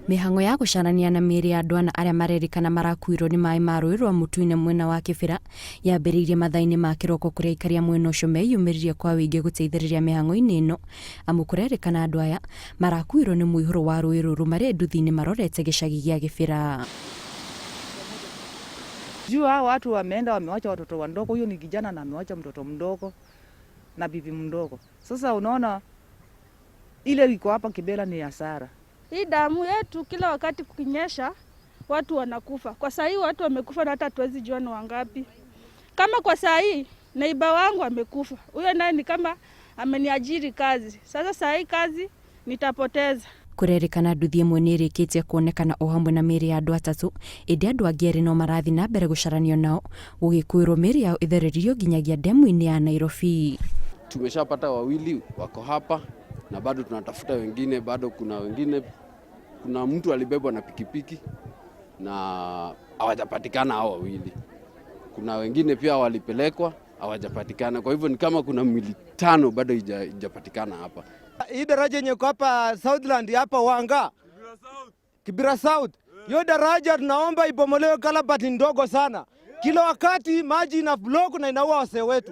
Mĩhang'o ya gũcarania na mĩĩrĩ ya andũ ana arĩa marerĩkana marakuirwo nĩ maĩ ma rũĩ rwa Mũtuine mwena wa Kĩbĩra yambĩrĩirie mathaa-inĩ ma kĩroko kũrĩa aikari a mwena ũcio meyumĩririe kwa wĩingĩ gũteithĩrĩria mĩhang'o-inĩ ĩno amu kũrerĩkana andũ aya marakuirwo nĩ mũihũro wa rũĩ rũrũ marĩ nduthi-inĩ marorete gĩcagi gĩa Gĩbĩra. Juu hao watu wameenda wamewacha watoto wadogo, huyo ni kijana na amewacha mtoto mdogo na bibi mdogo. Sasa unaona ile iko hapa Kibera ni hasara. Hii damu yetu kila wakati kukinyesha watu wanakufa. Kwa saa hii watu wamekufa na hata hatuwezi jua ni wangapi. Kama kwa saa hii neiba wangu amekufa, huyo naye ni kama ameniajiri kazi. Sasa saa hii kazi nitapoteza. Kũrerĩkana nduthi ĩmwe nĩ ĩrĩkĩtie kuonekana o hamwe na mĩĩrĩ ya andũ atatũ, ĩndĩ andũ angĩ erĩ no marathiĩ na mbere gũcaranio nao, gũgĩkwĩrwo mĩĩrĩ yao ĩthereririo nginyagia ndemu-inĩ ya Nairobi. Tumeshapata wawili wako hapa na bado tunatafuta wengine, bado kuna wengine, kuna mtu alibebwa na pikipiki na hawajapatikana hao wawili. Kuna wengine pia walipelekwa hawajapatikana. Kwa hivyo ni kama kuna mili tano bado haijapatikana hapa. Hii daraja yenye iko hapa Southland hapa Wanga Kibera South, hiyo daraja tunaomba ibomolewe, kalabati ndogo sana. Kila wakati maji ina block na inaua wasee wetu.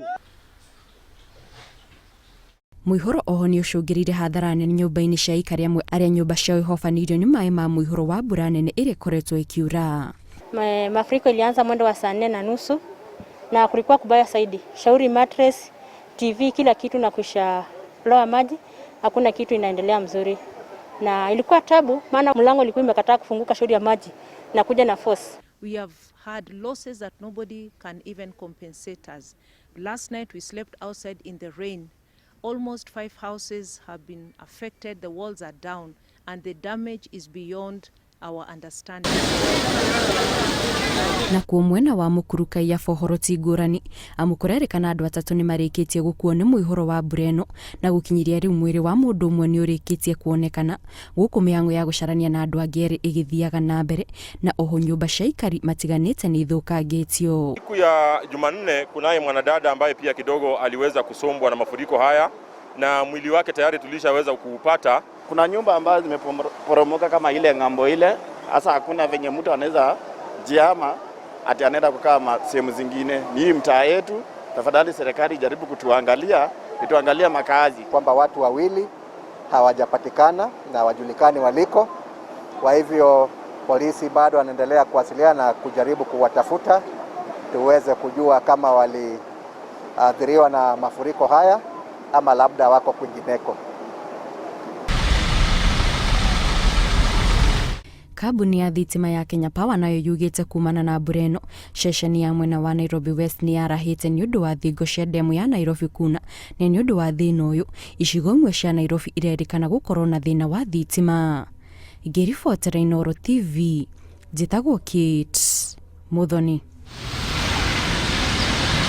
Mũihũro oho nĩ ũcũngĩrĩirie hathara nene nyũmba-inĩ cia aikari amwe arĩa nyũmba ciao ihobanĩirio nĩ maĩ ma mũihũro wa mbura nene ĩrĩa ĩkoretwo ĩkiura. Mafuriko ilianza mwendo wa saa 4:30 na kulikuwa kubaya zaidi. Shauri mattress, TV, kila kitu na kusha loa maji, hakuna kitu inaendelea mzuri. Na ilikuwa tabu maana mlango ilikuwa imekataa kufunguka shauri ya maji na kuja na force. We have had losses that nobody can even compensate us. Last night we slept outside in the rain. Almost 5 houses have been affected, the walls are down, and the damage is beyond our understanding. Nakuo mwena wa Mukuru Kaiyaba ũhoro ti ngũrani amu kũrerĩkana andũ atatũ nĩ marĩkĩtie gũkuo nĩ mũihũro wa mbura ĩno na gũkinyĩria rĩu mwĩrĩ wa mũndũ ũmwe nĩ ũrĩkĩtie kuonekana gũkũ mĩhang'o ya gũcarania na andũ angĩ erĩ ĩgĩthiaga na mbere na oho nyũmba cia aikari matiganĩte nĩ ithũkangĩtio. Siku ya Jumanne kunaye mwanadada ambaye pia kidogo aliweza kusombwa na mafuriko haya na mwili wake tayari tulishaweza kuupata. Kuna nyumba ambazo zimeporomoka kama ile ng'ambo ile, hasa hakuna venye mtu anaweza jiama ati anaenda kukaa sehemu zingine. Ni hii mtaa yetu, tafadhali serikali ijaribu kutuangalia, ituangalia makazi. Kwamba watu wawili hawajapatikana na hawajulikani waliko. Kwa hivyo polisi bado wanaendelea kuwasiliana na kujaribu kuwatafuta tuweze kujua kama waliathiriwa na mafuriko haya ama labda wako kwingineko. Kambuni ya thitima ya Kenya Power nayo yugĩte kumana na mbura ĩno ceceni ya mwena wa Nairobi West nĩ yarahĩte nĩ ũndũ wa thingo cia ndemu ya Nairobi kuna na nĩ ũndũ wa thĩna ũyũ icigo imwe cia Nairobi irerĩkana gũkorwo na thĩna wa thitima. Ngĩribotera Inooro TV njĩtagwo Kate Muthoni.